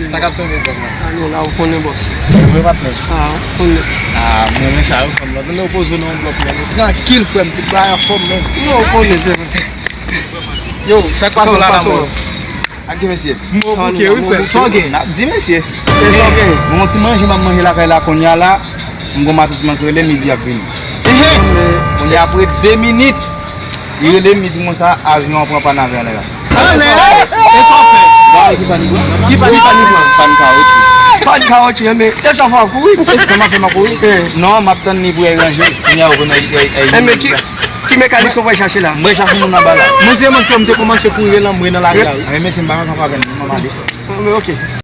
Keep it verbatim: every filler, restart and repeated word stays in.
Sa k ap tonbe bòs la? Alo, la ou konnen bòs. Mwen patnè. Ah, ou konnen. Ah, mwen renmen sa yo fanm la. Tande ou poze nan yon blòk la. Trankil frè m, tout bagay anfòm men. Non, ou konnen, se vre. Yo, sa k pase la la mò? Ak gen mesye. Mwen bouke wi frè. Sa w gen? N ap di mesye. E sa w gen? Mwen yon ti manje m ap manje lakay la kounye a la. M gon matant mwen k rele m, li di y ap vini. Kounye a apre de minit, li rele m, li di m konsa avyon an pran pàn avè anlè la. Anlè? E sa w fè? Ba ki pàn li pran? Ki pàn li pran? Pàn kawotchou. Pàn kawotchou, enben, e sa w fè w ap kouri? E sa m ap fè m ap kouri? Non, m ap tann li pou y al ranje. Kounye a ou konnen ay, ay, ay. Enben, ki, ki mekanik ou pral chache la? Mwen chache moun anba la. Mwen se moun ke m te kòmanse kouri la, mwen nan lari a wi. Enben, mesye m pa konn avè m, m ale. Enben, ok.